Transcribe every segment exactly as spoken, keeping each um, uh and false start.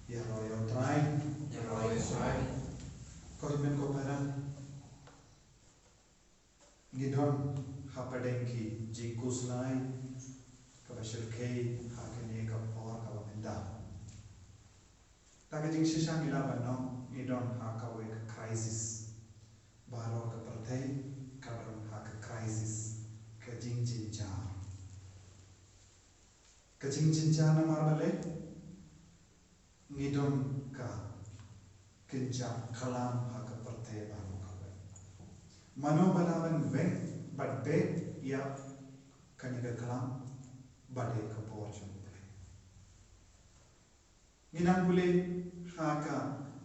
Ïaroh ïa U Trai. Ïaroh ïa U Trai. Ko hynmen ko para, ngi don hapdeng ki jingkhuslai kaba shyrkhei ha kane ka por kaba mynta. Da ka jingshisha ngi lah ban ong ngi don ha kawei ka crisis. Baroh ka pyrthei ka don ha ka crisis, ka jingjynjar. Ka jingjynjar namar balei? Ngi don ka kynja klam ha ka pyrthei baroh kawei. Mano ba lah ban weng bad beh ïa kane ka klam? Ba dei ka bor jong U Blei. Ngi nang pule ha ka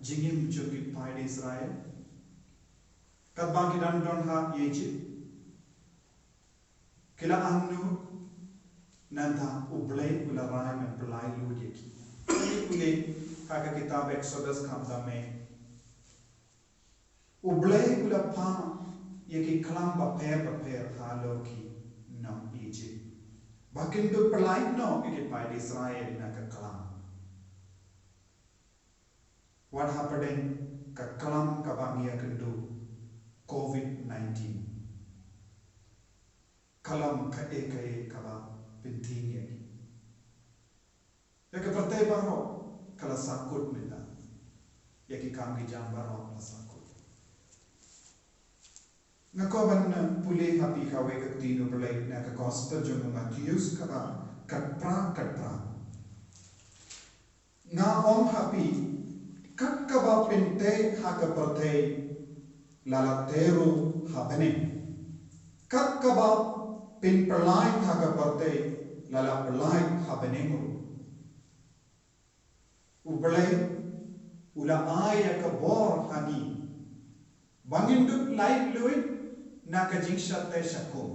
jingim jong ki paid Israel. Katba ki dang don ha Egypt, ki la angnud, nangta U Blei u la rai ban pynlait lut ïa ki. Ngi pule ha ka kitab Exodus khamtam eh. U Blei u la phah ïa ki klam bapher bapher halor ki nong Egypt, ba kin dup pynlait noh ïa ki paid Israel na ka klam. Wat hapdeng ka klam kaba ngi ïakynduh, covid nineteen, ka long kaei kaei kaba pynthing ïa ngi. Ïa ka pyrthei baroh ka la sahkut mynta. Ïa ki kam ki jam baroh ka la sahkut. Nga kwah ban pule ha phi kawei ka ktien U Blei na ka Gospel jong u Mathaios kaba khatphra, khatphra. Nga ong ha phi, kat kaba pynteh ha ka pyrthei la la teh ruh ha bneng. Kat kaba pynpynlait ha ka pyrthei la la pynlait ha bneng ruh. U Blei u la ai ïa ka bor ha ngi ba ngin dup lait luid na ka jingshate shakum.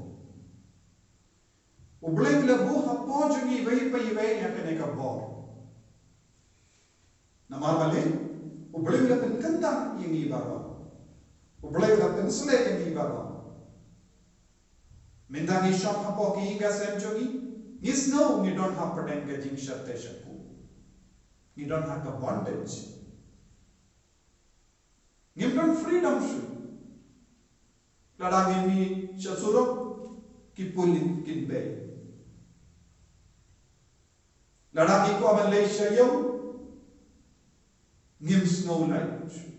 U Blei u la buh hapoh jong ngi iwei pa iwei ïa kane ka bor. Namar balei? U Blei u la pynkyntang ïa ngi baroh. U Blei u la pynshlei ïa ngi baroh. Mynta ngi shong hapoh ki ïing ki sem jong ngi, ngi sngew ngi don hapdeng ka jingshate shakum. Ngi don ha ka bondage. Ngim don freedom shuh. Lada ngi mih sha surok, ki pulit kin bei. Lada ngi kwah ban leit sha ïew, ngim sngew lait shuh.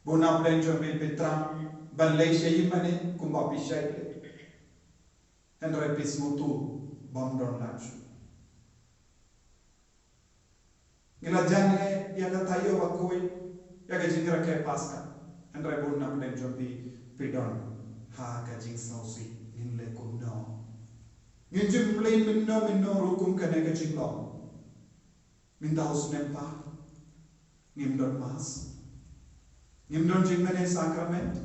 Bun na pdeng jong phi phi thrang ban leit sha ïing mane kumba phi shait leit. Hynrei phi sngewthuh bym don lait shuh. Ngi la jan eh ïa ka taïew bakhuid, ïa ka jingrakhe Paskha. Hynrei bun na pdeng jong phi phi don ha ka jingsngewsih, ngin leh kumno? Ngin jingmlien mynno mynno ruh kum kane ka jinglong. Mynta u snem pat ngim don Mass, ngim don jingmane Sakrament,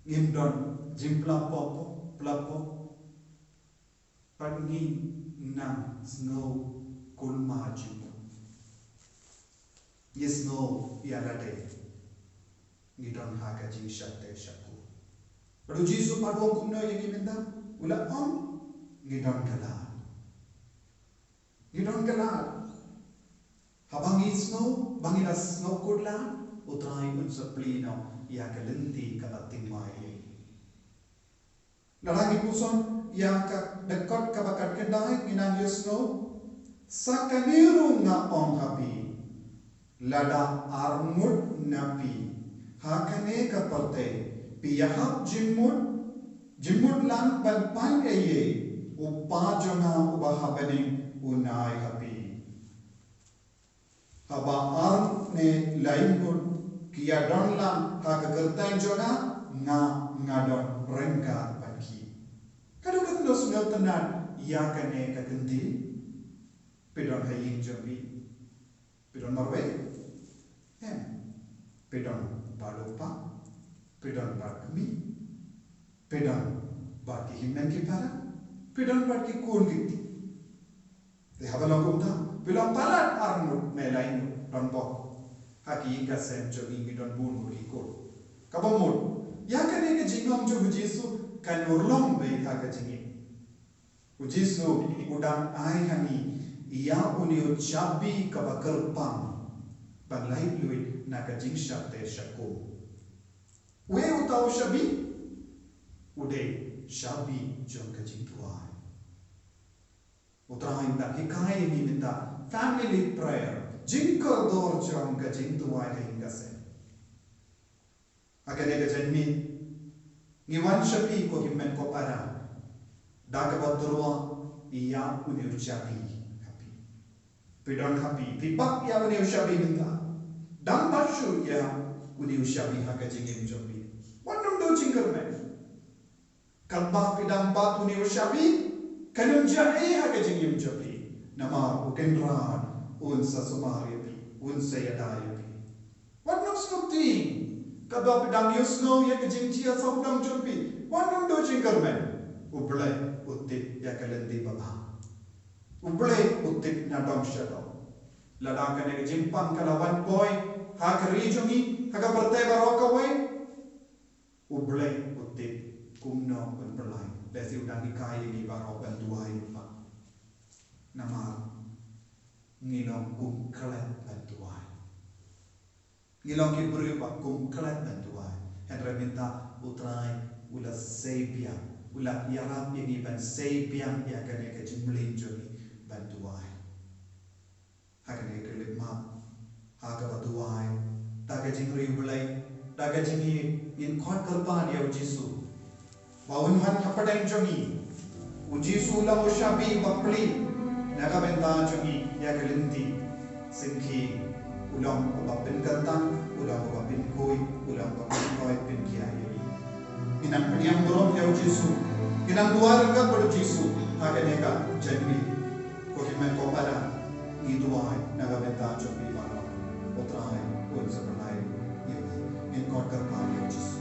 ngim don jingpynlong pop, pynlong pop. Bad ngi nang sngew kulmar jingmut. Ngi sngew ïa lade ngi don ha ka jingshate shakum. Bad u Jisu pat u ong kumno ïa ngi mynta? U la ong ngi don ka lad. Ngi don ka lad. Haba ngi sngew ba ngi la sngewkhuslai, U Trai un sa plie noh ïa ka lynti kaba tyngkai. Lada ngi puson ïa ka dkhot kaba khatkhyndai ngi nang ïohsngew, sa kane ruh nga ong ha phi, lada arngut na phi ha kane ka pyrthei phi ïahap jingmut, jingmut lang ban pan ei ei, U Kpa jong nga uba ha bneng un ai ha phi. Haba ar ne lai ngut ki ïadon lang ha ka kyrteng jong nga, nga, nga don ryngkat bad ki. Ka dei kano sngewtynnad ïa kane ka kyntien? Phi don ha ïing jong phi? Phi don marwei? Em. Phi don bad u kpa? Phi don bad kmie? Phi don bad ki hynmen ki para? Phi don bad ki khun ki kti? Te haba long kumta, phi long palat arngut ne laingut, don bok. Ha ki ïing ka sem jong ngi ngi don bun bun ki khun. Kaba mut, ïa kane ka jingong jong u Jisu kan urlong beit ha ka jingim. U Jisu u dang ai ha ngi ïa une u shabi kaba kyrpang ban lait luid na ka jingshate shakum. Uei uta u shabi? U dei shabi jong ka jingduwai. U Trai u dang hikai ïa ngi mynta family prayer, jingkordor jong ka jingduwai ha ïing ka sem. Ha kane ka jingmih ngi wan sha phi ko hynmen ko para, da kaba tyrwa ïa une u shabi ha phi. Phi don ha phi, phi bat ïa une u shabi mynta. Dang bat shuh ïa une u shabi ha ka jingim jong phi. Wat nym duh jingkyrmen. Katba phi dang bat une u shabi, kan ym jia ei ha ka jingim jong phi. Namar u Kynrad un sa sumar ïa phi, un sa ïada ïa phi. Wat nym sngewtieng. Katba phi dang ïohsngew ïa ka jingjia sawdong jong phi, wat nym duh jingkyrmen. U Blei u tip ïa ka lynti babha. U Blei u tip na dong sha dong. Lada kane ka jingpang ka la wan poi ha ka ri jong ngi, ha ka pyrthei baroh kawei, U Blei u tip kumno ban pynlait. Lehse u dang hikai ïa ngi baroh ban duwai pat. Namar ngi long kum klet ban duwai. Ngi long ki briew ba kum klet ban duwai. Hynrei mynta u Trai u la sei biang, u la ïarap ïa ngi ban sei biang ïa kane ka jingmlien jong ngi ban duwai. Ha kane ka leit map ha kaba duwai, da ka jingriewblei, da ka jingïeit, ngin khot kyrpad ïa u Jisu ba un wan hapdeng jong ngi. U Jisu u long u shabi ba plie na ka bynta jong ngi ïa ka lynti. Sngewthuh, u long uba pynkyntang, u long uba pynkhuid, u long uba pynkoit pynkhiah ïa ngi. Ngin nang pynïap burom ïa u Jisu, ngin nang duwai ryngkat bad u Jisu ha kane ka jingmih. Ko hynmen ko para, ngi duwai na ka bynta jong phi baroh. U Trai un sa pynlait ïa phi. Ngin khot kyrpad ïa u Jisu.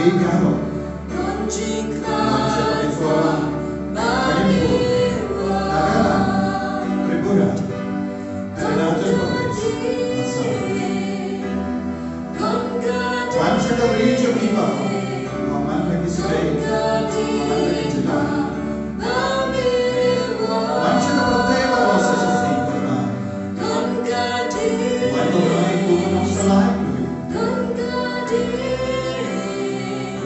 Meghalaya, Manipur, Nagaland, Tripura, Arunachal Pradesh, Assam. Wan sha ka ri jong ngi baroh, man la ki state, man la ki jylla. Wan sha ka pyrthei baroh sa shisien, ko Trai. Wan, ko Trai, ko Trai, ko Trai.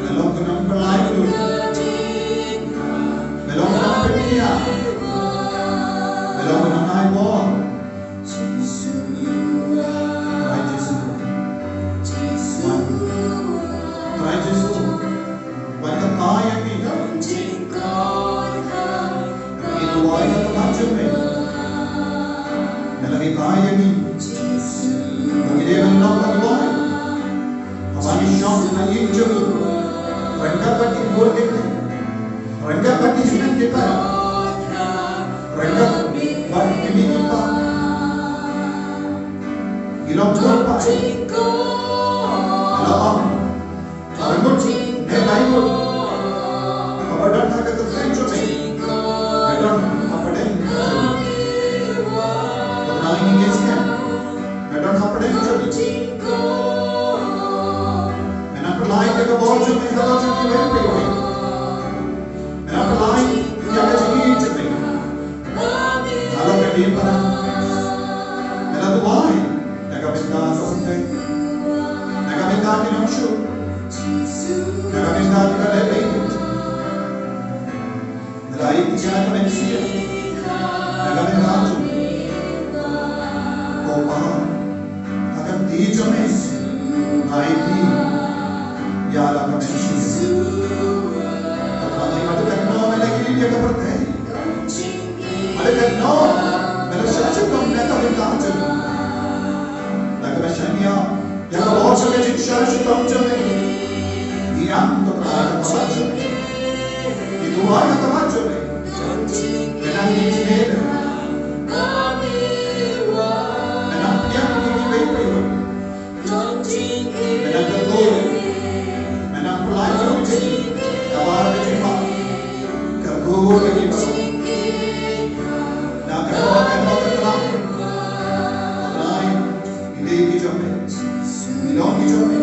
Nga long ka nongpynlait ruh. Nga long ka nongpynïaid. Nga long ka nongaibor. Trai Jisu. Wan. Trai Jisu. Wan batai ïa ngi. Ngi duwai ha khmat jong me. Ngi la batai ïa ngi. Ba ngi dei ban long ka duwai. Haba ngi shong ha ïing jong ngi, ryngkat bad ki khun ki kti, ryngkat bad ki hynmen ki para, ryngkat bad ki kmie ki kpa, ngi long bun paid. Ngi la ong, arngut ne laingut haba don ha ka kyrteng jong me, me don hapdeng jong ngi. Ko Trai, ngi ngeit skhem me don hapdeng jong ngi. Me nang pynlait ïa ka bor jong me halor jong kiwei pa kiwei. Me nang pynlait ïa ka jingim jong me halor ka diengphna. Me la duwai na ka bynta ka umtai, na ka bynta ki nongshun, na ka bynta kiba leh beiñ. Ngi la ïeit ïa ka mynsiem na ka bynta jong me. Ko Pa, ha ka kti jong me nga ïeit ïa la ka mynsiem. Ko Pa, nga ïeit ïa ka pyrthei. Nga ïeit ïa ka pyrthei. Nga ïeit ïa ka pyrthei. Na ka bynta jong me. Na ka bynta jong me. Ïa ka bor jong ka jingshisha shitom jong me. Ngi ïam, ko Trai, ha khmat jong me. Ngi duwai ha khmat jong me. Me nang ïeit ïa ngi. Me nang pynïap ïa ngi kiwei pa kiwei. Me nang kyrkhu. Me nang pynlait ïa ngi. Kaba ka jingma. Kyrkhu ïa ngi baroh. Na ka bynta ka jingma. Ko Trai. Ngi dei ki jong me. Ngi long ki jong me.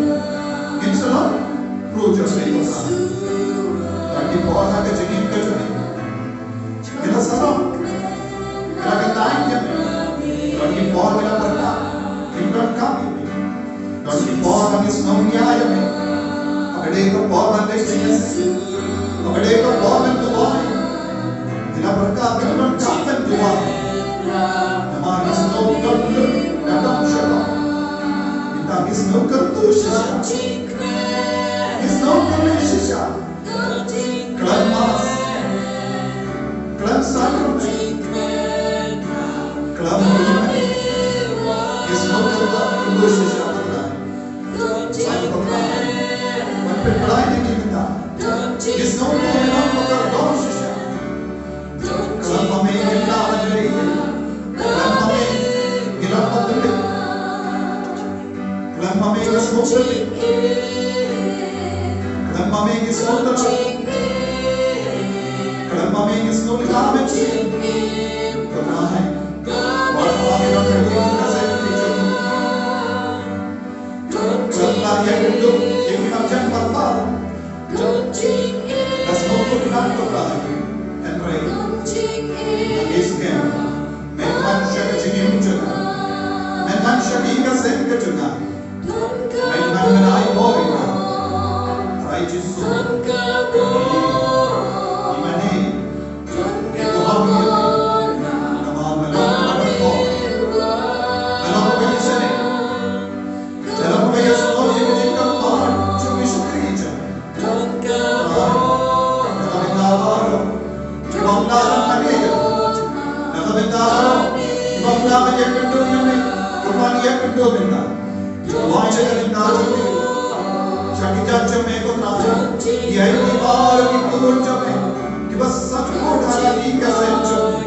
Ngin sa long briew jong me, ko Trai. Don ki por ha ka jingim ka jong me ngi la sarong, ngi la kyntiew ïa me. Don ki por ngi la pyrkhat, ngim donkam ïa me. Don ki por ba ngi sngew ïa me. Haba dei ka por ban leit sha ïing, haba dei ka por ban duwai, ngi la pyrkhat ba ngim donkam ban duwai. Namar ngi sngew don lut, don lut shisha. Mynta ngi sngew kyrkhu shisha. Ngi sngew kyrkhu shisha. Khlem mask, khlem sanitary, khlem mask. Ngi sngew kyrkhu shisha, ko Trai. Ban pynbeit ïa ngi mynta. Ngi sngew kyrkhu shisha. Khlem ma me ngim lah ban ïa. Khlem ma me ngi lah ban ïa. Khlem ma me ngi sngew ïa. Khlem ma me ngi sngew ïa. Khlem ma me ngi sngew ïa me. Ko Trai. Wat ma me ngi ka seng ki jong. Khlem la ïa kynduh ïa ki marjan parpar. Ka sngewthuh nang ka Blei. Hynrei nga ngeit skhem men wan sha ka jingim jong nga. Men wan sha ka seng ka jong nga. Men wan men ai bor ïa nga. Trai Jisu. Ïa mane. Ïa ka bor ïa nga. Namar me long ka bor. Me long ka bor ïa sene. Me long ka bor ïa sene. Ïa ka jingkyrkhu jong Jisu Khrist. Na ka bynta baroh kiba ym lah ban ïa, na ka bynta baroh kiba ym lah ban ïakynduh ïa me, kumne ïakynduh mynta. Duwai na ka bynta jong me, sha ki jait jong me, ko Trai. Ïa ki baroh ki khun jong me kiba sngewthuh ha ka ïing ka sem jong me,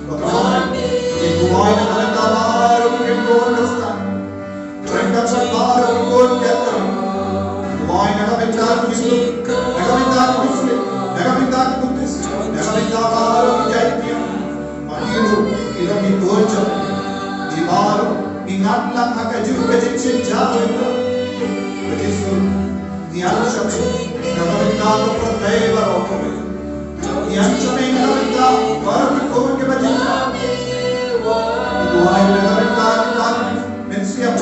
ko Trai. Ngi duwai na ka bynta baroh ki khun Khristan. Ryngkat bad baroh ki khun Khristan. Duwai na ka bynta Na ka bynta ki Muslim, na ka bynta ki Buddhist, na ka bynta baroh ki jait ki. Ba ki ruh ki long ki tuan jong ngi, baroh ngi ngat lang ha kajuh ka jingsynshar. Ba ki ruh ngi ïaid sha phi na ka bynta ka pyrthei baroh kawei. Ngi ïaid sha phi na ka bynta baroh ki khun kiba jynjar. Ngi duwai na ka bynta ki khun mynsiem.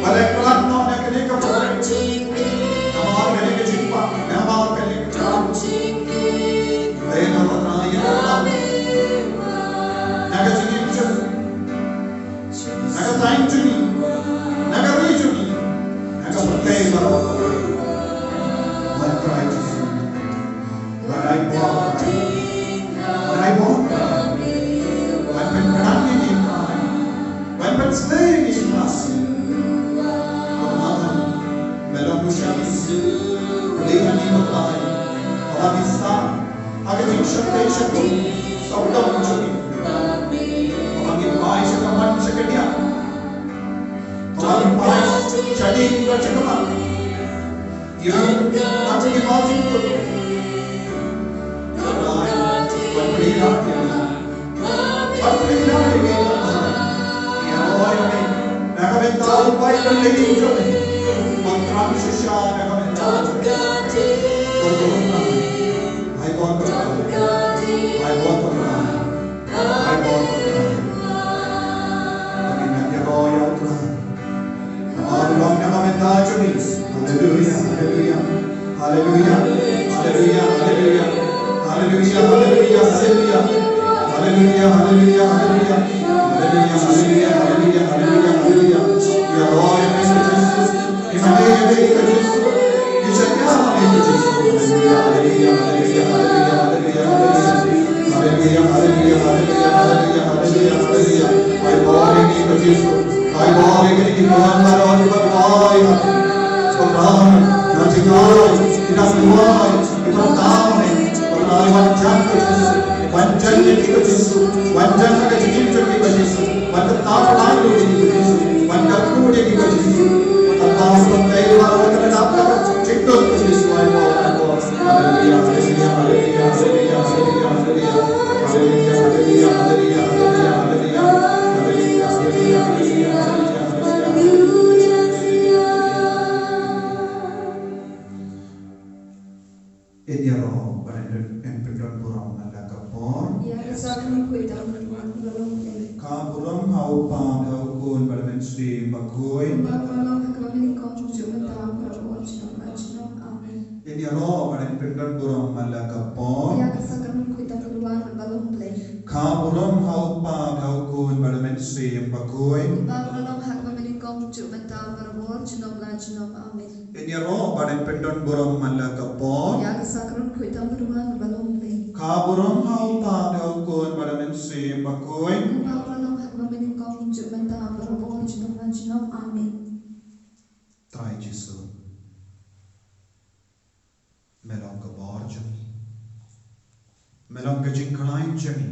Ba la khlad noh na kane ka pyrthei namar kane ka jingpang, namar kane ka jingpang. Te na ka bynta ïa ka, na ka jingim jong ngi, na ka thaiñ jong ngi, na ka ri jong ngi, na ka pyrthei baroh. Wan Trai Jisu. Wan ai bor. Wan ai bor. Wan pynkhlaiñ ïa ngi Trai. Wan pynshlur ïa ngi Trai. Wan ai. Me long u shakri. Plie ha ngi Trai. Haba ngi sah ha ka jingshakri shakri sawdong jong ngi. Haba ngi phai sha ka mon sha ka diang. Haba ngi phai sha ding bad sha ka mang. Ïa, ngan sa ïa ma jingkut. Trai, wan plie ïa ngi. Wan plie ïa ngi. Ïa, wan ïa ngi. Na ka bynta u paidbah jong ngi. Wan tram shisha na ka bynta jong ngi. Wan plie ïa ngi. Ai bor ko Trai. Ai bor ko Trai. Ai bor ko Trai. Kane ka ïaroh ïa u Trai. Namar u long na ka bynta jong ngi. Haleluia, haleluia. Haleluia, haleluia, haleluia. Haleluia, haleluia, haleluia. Haleluia, haleluia, haleluia. Haleluia, haleluia, haleluia, haleluia, haleluia. Ïaroh ïa ngi Jisu. Ïa ngi ïa ngi Jisu. Ïa ngi ïa ngi Jisu. Haleluia, haleluia, haleluia, haleluia, haleluia. Haleluia, haleluia, haleluia, haleluia, haleluia, haleluia. Ai bor ïa ngi ko Jisu. Ai bor ïa ngi ki khun baroh kiba duwai. Ko Trai, na jingduwai, ki dang duwai, ki dang tang. Ko Trai wan jan ko Jisu. Wan jan ïa ngi ko Jisu. Wan jan ha ka jingim jong ngi ko Jisu. Wan kyntait ïa ngi ko Jisu. Wan kyrkhu ïa ngi ko Jisu. Wan kyntait ïa ngi ko Jisu. Ai bor, ai bor. Haleluia, haleluia, haleluia, haleluia, haleluia. Haleluia, haleluia, haleluia, haleluia, haleluia. Haleluia, haleluia, haleluia, haleluia, haleluia. Ngin ïaroh bad ngin pyndon burom man la ka por. Ïa ka sakram khuid tam bad wan ka long. Ka burom ha u Kpa bad ha u Khun bad ha u Mynsiem Bakhuid. Kumba ka long ha kaba nyngkong, jong mynta, barabor, junom la junom. Amen. Ngin ïaroh bad ngin pyndon burom man la ka por. Ïa ka sakram khuid tam bad wan ka long. Ka burom ha u Kpa bad ha u Khun bad ha u Mynsiem Bakhuid. Kumba ka long ha kaba nyngkong, jong mynta, barabor, junom la junom. Amen. Ngin ïaroh bad ngin pyndon burom man la ka por. Ïa ka sakram khuid tam bad wan ka long. Ka burom ha u Kpa bad ha u Khun bad ha u Mynsiem Bakhuid. Kumba ka long ha kaba nyngkong, jong mynta, barabor, junom la junom. Amen. Trai Jisu. Me long ka bor jong ngi. Me long ka jingkhlaiñ jong ngi.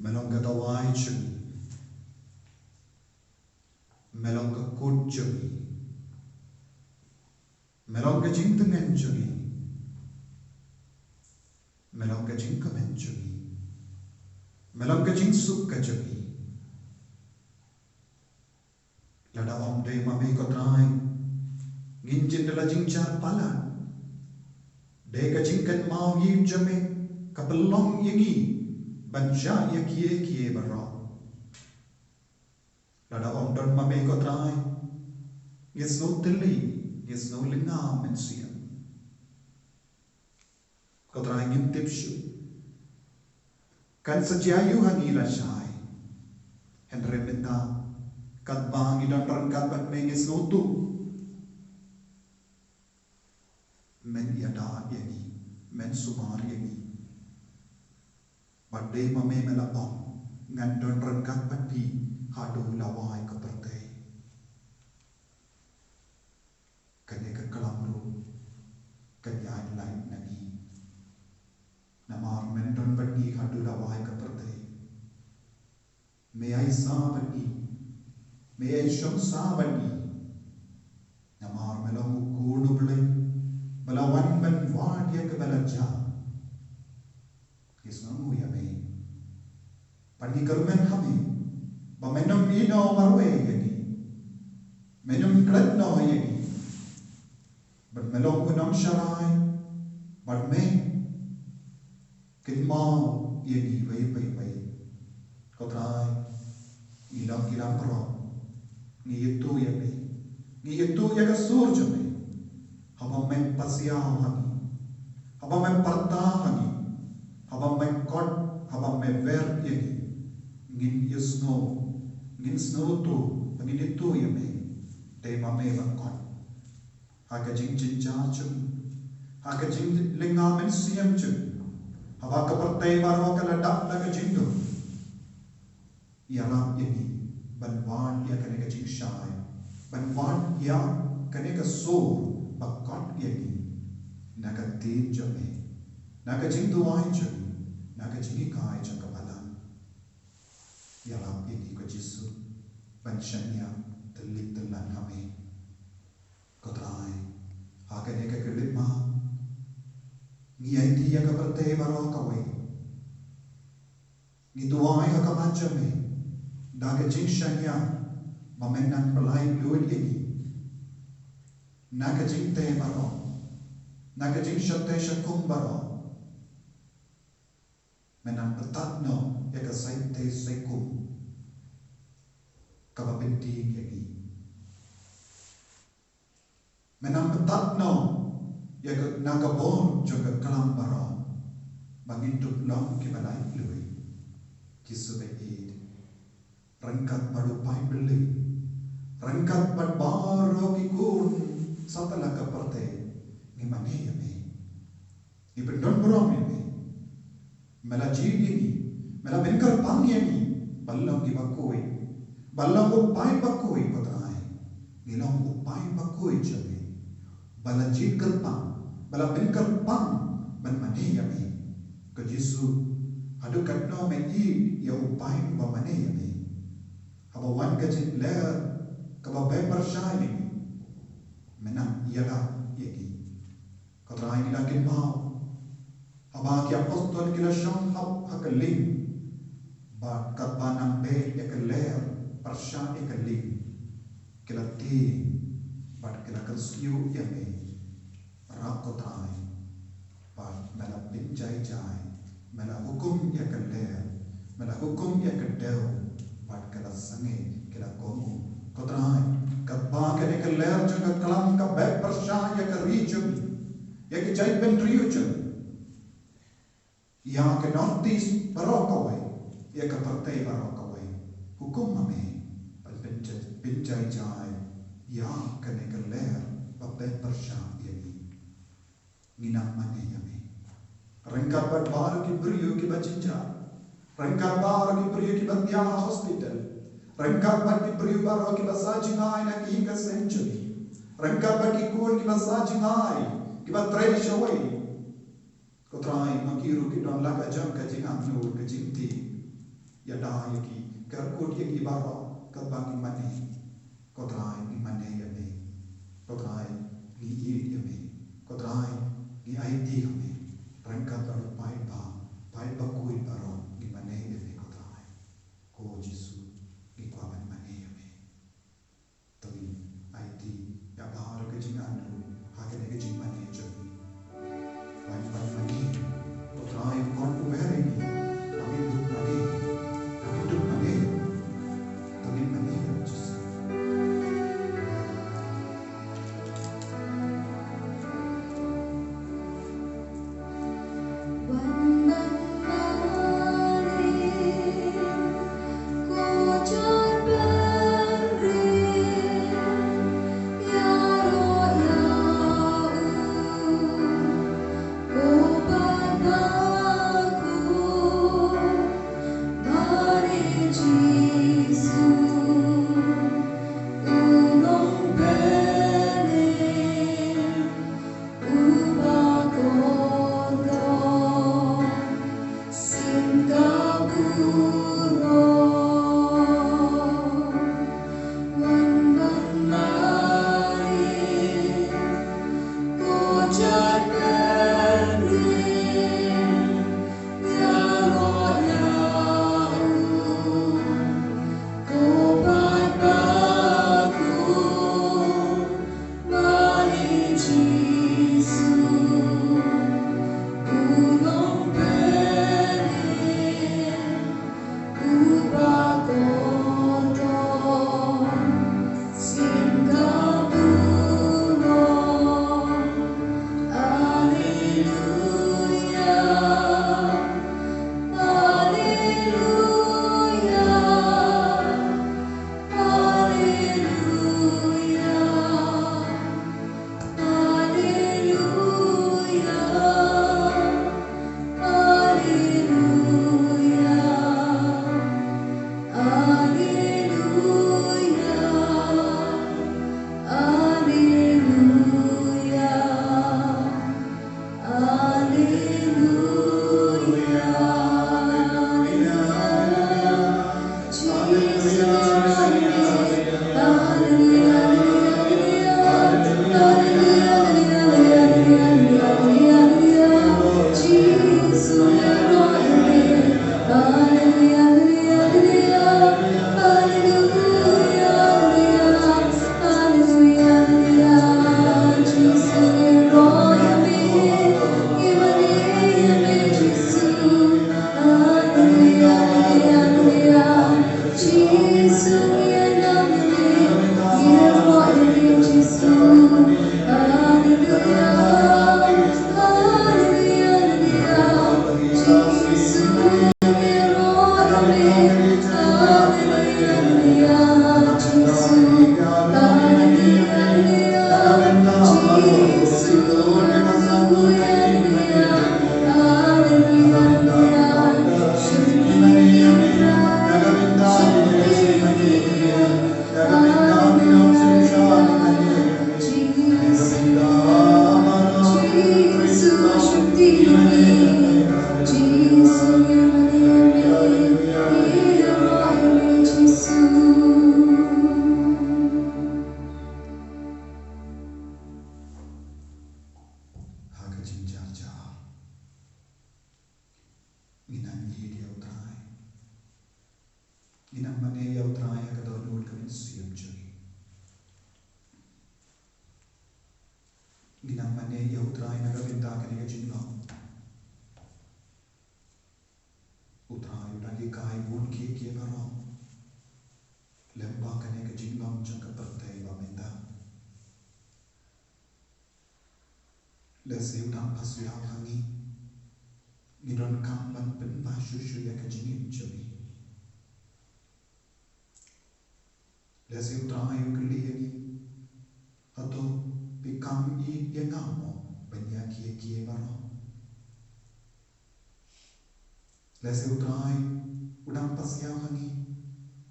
Me long ka dawai jong ngi. Me long ka kut jong ngi. Me long ka jingtngen jong ngi. Me long ka jingkmen jong ngi. Me long ka jingsuk ka jong ngi. Lada ym dei ma me ko Trai, ngin jin da la jingjar palat. Dei ka jingkynmaw ïing jong me ka pynlong ïa ngi ban jah ïa kiei kiei baroh. Lada ym don ma me ko Trai, ngi sngew tylli, ngi sngew lynga mynsiem. Ko Trai ngim tip shuh kan sa jia aïu ha ngi lashai. Hynrei mynta katba ngi don ryngkat bad me ngi sngewthuh men ïada ïa ngi, men sumar ïa ngi. Bad dei ma me me la ong ngan don ryngkat bad phi haduh la wai ka pyrthei. Kane ka klam ruh kan ïaid lait na ngi. Namar men don bad ngi haduh la wai ka pyrthei. Me ïai sah bad ngi. Me ïai shong sah bad ngi. Namar me ïa kaba la jia. Ngi sngewnguh ïa me. Bad ngi kyrmen ha me ba men ym ïehnoh marwei ïa ngi. Men ym klet noh ïa ngi. Bad me long u nongsharai bad me kynmaw ïa ngi iwei pa iwei. Ko Trai, ngi long ki langbrot, ngi ïathuh ïa me, ngi ïathuh ïa ka sur jong me. Haba me pasiaw ha ngi, haba me pyrta ha ngi, haba me kot, haba me wer ïa ngi, ngin ïasngew, ngin sngewthuh, ngin ïathuh ïa me. Dei ma me ban kot ha ka jingjynjar jong ngi, ha ka jinglynga mynsiem jong ngi. Haba ka pyrthei baroh ka la dap da ka jingdum, ïarap ïa ngi ban wad ïa kane ka jingshai, ban wad ïa kane ka sur ba kot ïa ngi na ka ktien jong me, na ka jingduwai jong ngi, na ka jinghikai jong ka balang. Ïarap ïa ngi ko Jisu ban shaniah tylli tyllan ha me. Ko Trai, ha kane ka khyllipmat ngi aiti ïa ka pyrthei baroh kawei. Ngi duwai ha khmat jong me da ka jingshaniah ba men nang pynlait luid ïa ngi na ka jingtei baroh, na ka jingshate shakum baroh. Men nang pyntat noh ïa ka saitei saikum kaba pyntieng ïa ngi. Men nang pyntat noh ïa ka, na ka bor jong ka klam baroh ba ngin dup long kiba lait luid. Jisu ba ïeit, ryngkat bad u paidbah, ryngkat bad baroh ki khun satlak ka pyrthei, ngi mane ïa me. Ngi pyndon burom ïa me. Me la jied ïa ngi, me la pynkyrpang ïa ngi ban long kiba khuid, ban long u paid ba khuid, ko Trai. Ngi long u paid ba khuid jong me, ba la jied kyrpang, ba la pynkyrpang ban mane ïa me. Ko Jisu, haduh katno me ïeit ïa u paid uba mane ïa me. Haba wan ka jingler kaba beh pyrshah ïa ngi, men nang ïada ïa ngi. Ko Trai, ngi la kynmaw haba ki apostol ki la shong hap ha ka lieng, bad katba nang beh ïa ka ler pyrshah ïa ka lieng, ki la tieng bad ki la kynsiew ïa me. Rap ko Trai, bad me la pynjai jai, me la hukum ïa ka ler, me la hukum ïa ka dew, bad ka la sangeh, ka la kohnguh. Ko Trai, katba kane ka ler jong ka klam ka beh pyrshah ïa ka ri jong ngi, ïa ki jaitbynriew jong ngi, ïa ka North East baroh kawei, ïa ka pyrthei baroh kawei, hukum ma me ban pynjai, pynjai jai ïa kane ka ler ba beh pyrshah ïa ngi. Ngi nang mane ïa me. Ryngkat bad baroh ki briew kiba jynjar, ryngkat baroh ki briew kiba thiah ha hospital, ryngkat bad ki briew baroh kiba sah jngai na ki ïing ka seng jong ngi, ryngkat bad ki khun kiba sah jngai, kiba trei shawei. Ko Trai, ma ki ruh ki don la ka jong ka jingangnud, ka jingtieng. Ïada ïa ki, kyrkhu ïa ki baroh katba ngi mane. Ko Trai, ngi mane ïa me. Ko Trai, ngi ïeit ïa me. Ko Trai, ngi aiti ha me. Ryngkat bad u paidbah, paidbah khuid baroh, ngi mane ïa me, ko Trai. Ko Jisu, ngi kwah ban mane ïa me. To ngin aiti ïa baroh ka jingangnud ha kane ka jingmane jong ngi. Wan ban mane, ko Trai, wan u wer ïa ngi, ba ngin dup mane, ba ngin dup mane, ba ngin mane ïa u Jisu. Nang mane ïa U Trai na ka bynta kane ka jinglong. U Trai u dang hikai bun kiei kiei baroh lyngba kane ka jinglong jong ka pyrthei ba mynta. Lehse u dang pasiaw ha ngi, ngi donkam ban pynbha shuh shuh ïa ka jingim jong ngi. Lehse U Trai u kylli ïa ngi, hato phi kam ïa nga mo ban ïa kiei kiei baroh? Lehse U Trai u dang pasiaw ha ngi,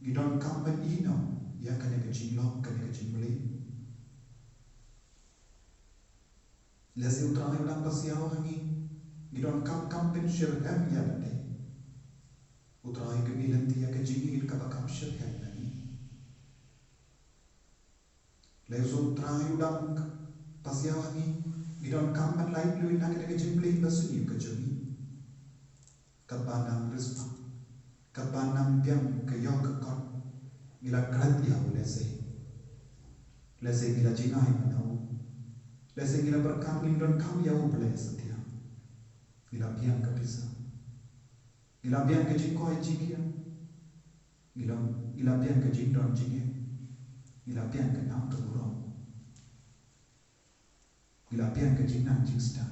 ngi donkam ban ïehnoh ïa kane ka jinglong, kane ka jingmlien. Lehse U Trai u dang pasiaw ha ngi, ngi donkam kam ban shyrkhei ïa lade. U Trai ka mih lynti ïa ka jingïeit kaba kam shyrkhei na ngi. Lehse U Trai u dang pasiaw ha ngi, ngi donkam ban lait luid na kane ka jingmlien ba sniew ka jong ngi. Katba nang riewspah, katba nang biang ka ïew ka kot, ngi la klet ïa u lehse. Lehse ngi la jingai mano. Lehse ngi la pyrkhat ngim donkam ïa U Blei satia. Ngi la biang ka pisa. Ngi la biang ka jingkoit jingkhiah. Ngi la, ngi la biang ka jingdon jingeh. Ngi la biang ka nam ka burom. Ngi la biang ka jingnang jingstad.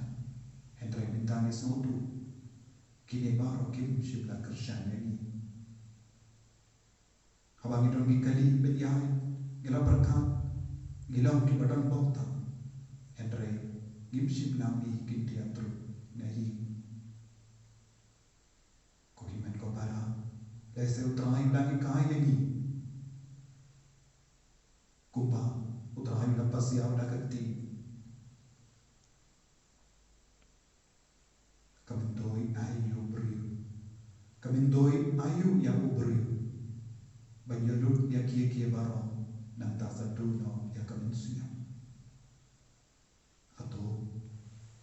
Hynrei mynta ngi sngewthuh, kine baroh kim shym la kyrshan ïa ngi. Haba ngi don ki kali bad ïa ngi la pyrkhat ngi long kiba don bok tam. Hynrei ngim shym la mih kynthiah truh na hi. Ko hynmen ko para, lehse U Trai u dang hikai ïa ngi. Kumba U Trai u la pasiaw da ka ktien, ka myntoi aïu ïa u briew, ka myntoi aïu ïa u briew ban ïalut ïa kiei kiei baroh nangta sa duh noh ïa ka mynsiem. Hato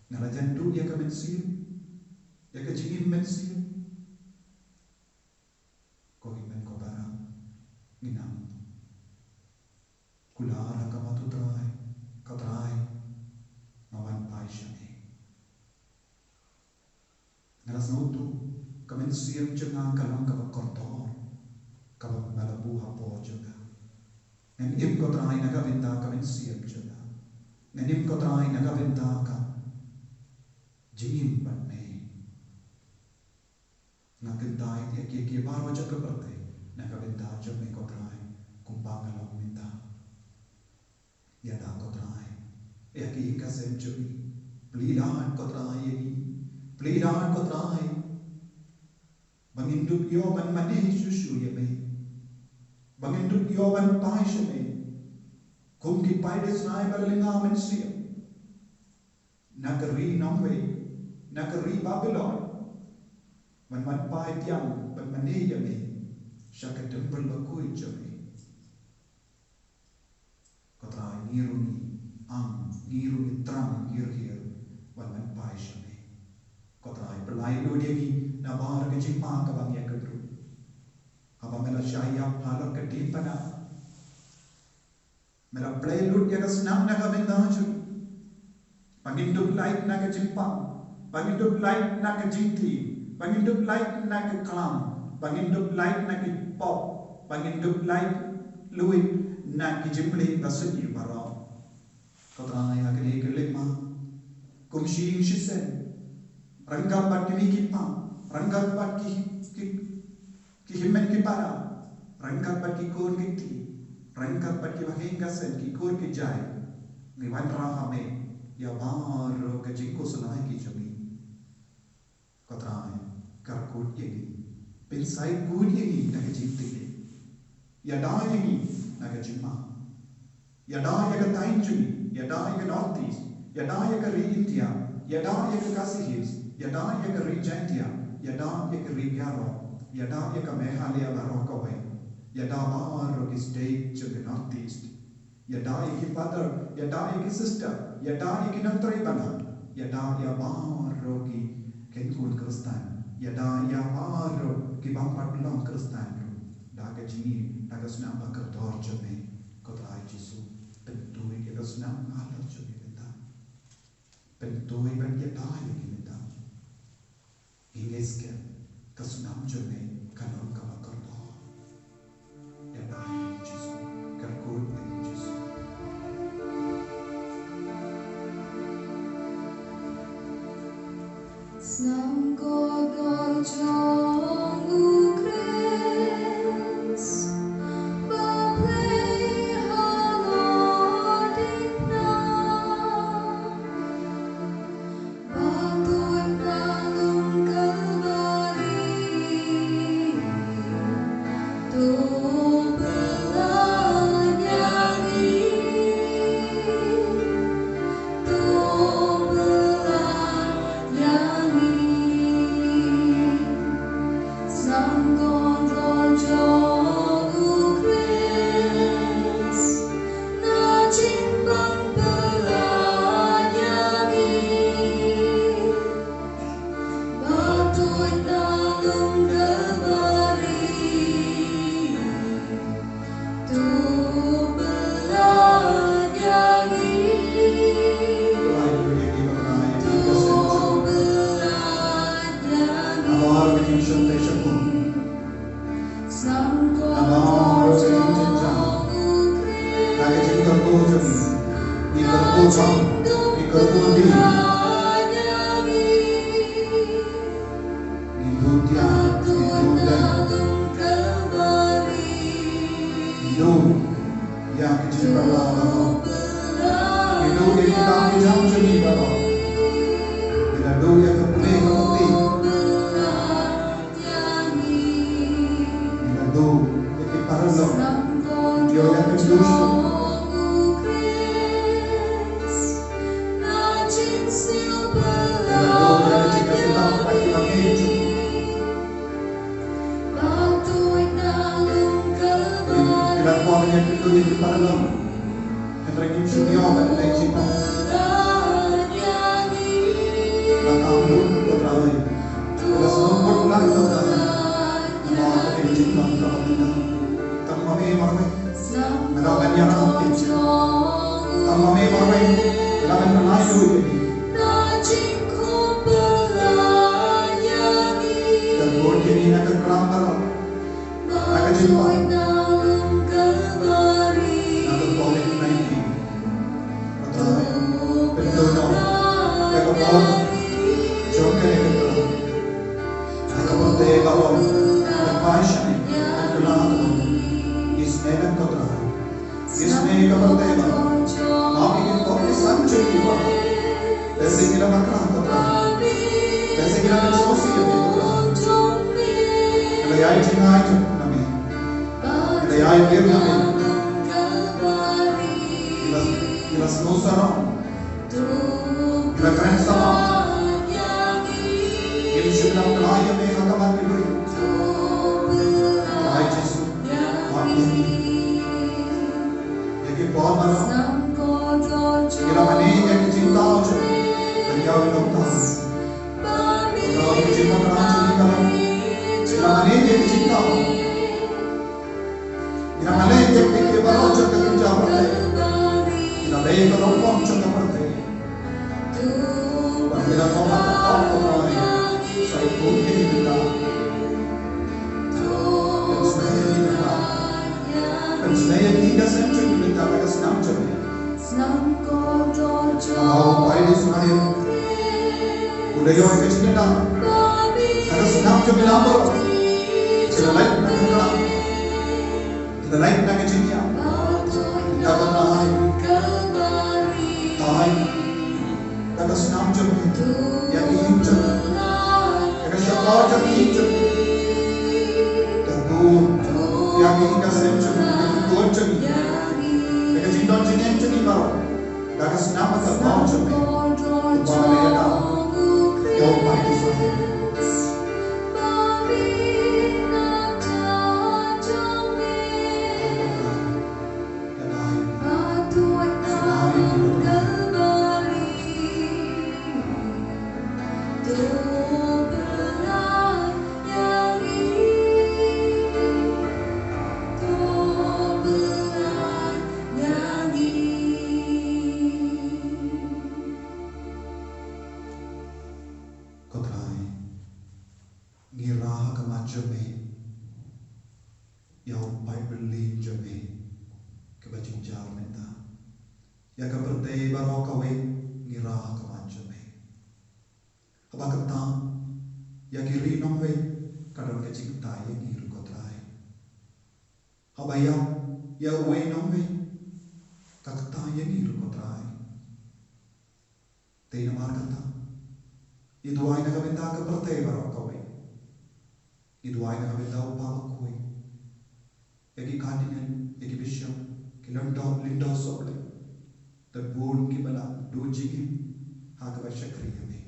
nga la jan duh ïa ka mynsiem, ïa ka jingim mynsiem? Ko hynmen ko para, ngin ym kular ha khmat U Trai, ko Trai, nga wan phai sha me. Nga la sngewthuh, ka mynsiem jong nga ka long kaba kordor, kaba nga la buh hapoh jong nga. Ngan im ko Trai na ka bynta ka mynsiem jong nga. Ngan im ko Trai na ka bynta ka jingim bad me. Nga kyntait ïa kiei kiei baroh jong ka pyrthei na ka bynta jong me ko Trai, kumba nga long mynta. Ïada ko Trai ïa ki ïing ka sem jong ngi. Plie lad ko Trai ïa ngi. Plie lad ko Trai ba ngin dup ïoh ban mane shuh shuh ïa me, ba ngin dup ïoh ban phai sha me kum ki paid Israel ba la lynga mynsiem na ka ri nongwei, na ka ri Babilon, ban wan phai biang ban mane ïa me sha ka temple bakhuid jong me. Ko Trai, ngi ruh ngi ong, ngi ruh ngi thrang, ngi ruh ngi ruh wan wan phai sha me. Ko Trai, pynlait lut ïa ngi na baroh ka jingma kaba ngi ïakynduh. Haba me la shah ïap halor ka diengphna, me la pynlait lut ïa ka snam na ka bynta jong ngi. Ba ngin dup lait na ka jingpang, ba ngin dup lait na ka jingtieng, ba ngin dup lait na ka klam, ba ngin dup lait na ki pop, ba ngin dup lait lut na ki jingpynlait ba sniew baroh. Ko Trai, ha kane ka lynti, kum shi ïing shi sem, ryngkat bad kine ki pop, ryngkat bad ki, ki, ki hynmen ki para, ryngkat bad ki khun ki kti, ryngkat bad ki bahaïing ka sem, ki kur ki jait, ngi wanrah ha me ïa baroh ka jingkhuslai ka jong ngi. Ko Trai, kyrkhu ïa ngi, pynshai khuid ïa ngi na ka jingtieng. Ïada ïa ngi na ka jingma. Ïada ïa ka thaiñ jong ngi, ïada ïa ka North East, ïada ïa ka ri India, ïada ïa ka Khasi Hills, ïada ïa ka ri Jaintia, ïada ïa ka ri Garo, ïada ïa ka Meghalaya baroh kawei, ïada baroh ki state jong ka North East. Ïada ïa ki father, ïada ïa ki sister, ïada ïa ki nongtrei bynriew, ïada ïa baroh ki khun Khristan, ïada ïa baroh ki bym pat long Khristan ruh. Da ka jingim, da ka snam ba kordor jong me, ko Trai Jisu, pynduh ïa ka snam halor jong me mynta. Pynthut ban ïada ïa ki bynta. Ngin ngeit skhem ka snam jong me kan long kaba kordor. Ïada ïa u Jisu, kyrkhu ïa u Jisu. Snam kordor jong u Khrist, ba plie halor diengphna, ba tuid na lum Kalbari. To pynlait ïa ngi, to pynlait ïa ngi. Snam kordor jong u Khrist, na jingbam pynlait ïa ngi. Ba tuid na lum Kalbari, to pynlait ïa ngi. To pynlait ïa ngi. Namar ka jingjynjar, na ka jingkyrkhu jong ngi, ngi kyrkhu jong, ngi kyrkhu dih. Ngi duh tiar, ngi duh lem. Ngi duh ïa ka jingpynlong baroh. Ngi duh ïa ki kam ki jam jong ngi baroh. Ngi la duh ïa ka pule ka pule. Ngi la duh ïa ki paralok. Ngi la duh ïa ka jingduh. Ngi la duh ïa ka jingkyrkhu. Ngi la duh ïa ki paralok. Hynrei ngim shym ïoh ban leh jingpynlong. Nga kam lut, ko Trai. Nga la sngewbha lut, ko Trai. Namar ka dei ka jingpynlong kaba mynta. Tang ma me marwei nga la ban ïarap ïa ki. Tang ma me marwei nga la ban pynlait ïa ki. Ka bor ki ni na ka klam baroh. Na ka jingpynlong. Na ka covid nineteen. Ko Trai, pynduh noh ïa ka bor jong kane ka klam. Ïa ka pyrthei baroh, ka phai shane, ka klam baroh. Isynei ko Trai. Isynei ka pyrthei baroh. Map ïa ki pop ki san jong ki baroh. Lehse ngi la bakla, ko Trai. Lehse ngi la pynsngewsih ïa me, ko Trai. Ngi la ïai jngai jngai na me. Ngi la ïai rim na me. Ngi la, ngi la sngewsarong. Ngi la kren sarong. Ngim shym la bakla ïa me ha ka mat ka jingim. Trai Jisu, map ïa ngi. Ïa ki por baroh ngi la mane ïa ki jingthaw jong ngi ban ïaw ïa u nongthaw. Ïa ki jingpynbna jong ngi baroh ngi la mane ïa ki jingthaw. Ngi la mane ïa ki, ïa ki baroh jong ka kynja pyrthei. Ngi la dei ka rukom jong ka pyrthei. Ba ngi la ong ba ka ong ko Trai, sa ïa ki bynta. Pynsngew ïa ki bynta. Pynsngew ïa ki ka sem jong ki bynta na ka snam jong me. Namar u paid Israel u la ïoh ka jingkyrkhu na ka snam jong me baroh. Ki la lait na ka klam. Ki la lait na ka jingïap. Ki la ban ai, ai da ka snam jong me ïa ki ïing jong ki, ïa ka shakor jong ki ïing jong ki. Ka bor ïa ki ïing ka sem jong ki, ïa ki kur jong ki, ïa ka jingdon jingem jong ki baroh. Da ka snam ka bor jong me, kumba me la ïada ïa u paid Israel. jong me, ïa u paidbah jong me, kaba jynjar mynta. Ïa ka pyrthei baroh kawei ngi rah ha khmat jong me. Haba kata, ïa ki ri nongwei ka don ka jingkyntait ïa ngi ruh ko Trai. Haba ïa, ïa uwei nongwei ka kyntait ïa ngi ruh ko Trai. Te namar kata, ngi duwai na ka bynta ka pyrthei baroh kawei. Ngi duwai na ka bynta u Papa Bakhuid, ïa ki cardinal, ïa ki bishop, ki lyngdoh, lyngdoh sohblei. Don bun kiba la duh jingim ha kaba shakri ïa me.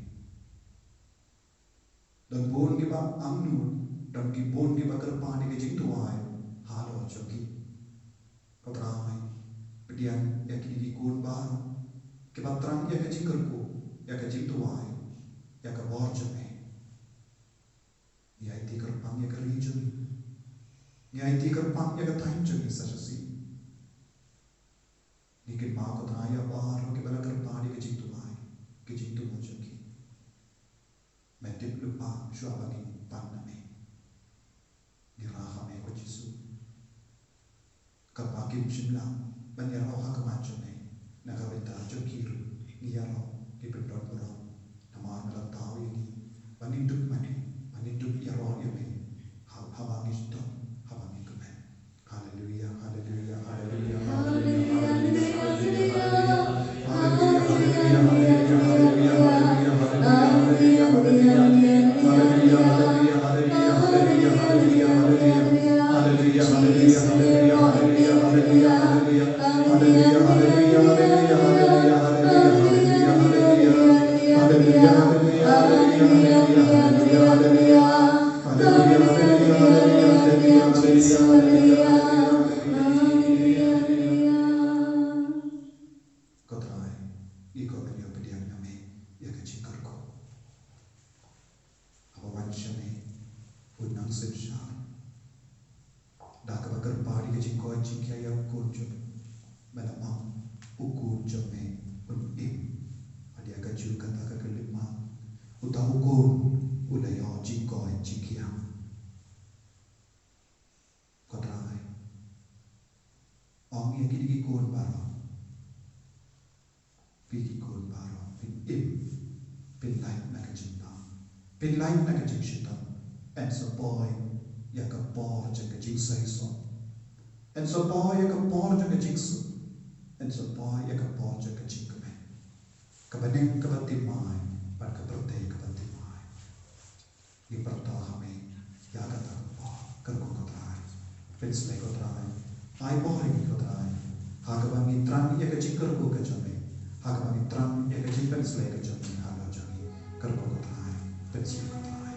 Don bun kiba angnud, don ki bun kiba kyrpad ïa ka jingduwai halor jong ki. Ko Trai, pdiang ïa kine ki khun baroh kiba thrang ïa ka jingkyrkhu, ïa ka jingduwai, ïa ka bor jong me. Ngi aiti kyrpang ïa ka ri jong ngi. Ngi aiti kyrpang ïa ka thaiñ jong ngi sa shisien. Ngi kynmaw ko Trai ïa baroh kiba la kyrpad ïa ka jingduwai, ka jingduwai jong ki. Me tip lypa shuwa ba ngin pan na me. Ngi rah ha me ko Jisu. Kaba kim shym la ban ïaroh ha khmat jong me, na ka bynta jong ki ruh ngi ïaroh, ngi pyndon burom. Namar me la thaw ïa ngi ba ngin dup mane, ba ngin dup ïaroh ïa me, ha, haba ngi sdang, haba ngi kmen. Haleluia, haleluia, haleluia, haleluia, haleluia, haleluia, haleluia. Ko Trai, ngi kwah ban ïoh pdiang na me ïa ka jingkyrkhu. Haba wan sha me, u nang synshar. Da kaba kyrpad ïa ka jingkoit jingkhiah ïa u khun jong me, me la ong, u khun jong me un im. Hynrei ka jong kata ka khyllipmat, uta u khun u la ïoh jingkoit jingkhiah. Ko Trai, ong ïa kine ki khun baroh. Phi ki khun baroh, phin im, phin lait na ka jingpang, phin lait na ka jingshitom. Yn sa poi ïa ka por jong ka jingseisoh. Yn sa poi ïa ka por jong ka jingsuk. Yn sa poi ïa ka por jong ka jingkmen. Ka bneng kaba thymmai bad ka pyrthei kaba thymmai. Ngi pyrta ha me ïa kata ka por, kyrkhu ko Trai. Pynslei ko Trai. Ai bor ïa ngi ko Trai. Ha kaba ngi thrang ïa ka jingkyrkhu ka jong me. Ha kaba ngi thrang ïa ka jingpynslei ka jong me halor jong ngi. Kyrkhu ko Trai. Pynslei ko Trai.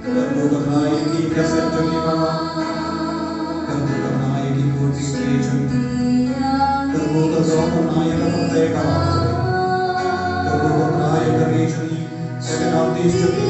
Kyrkhu ko Trai ïa ki kynsan jong ngi baroh. Kyrkhu ko Trai ïa ki khun ki kti jong ngi. Kyrkhu ko Trai ïa ka pyrthei baroh. Kyrkhu ko Trai ïa ka ri jong ngi. Ïa ka North East jong ngi.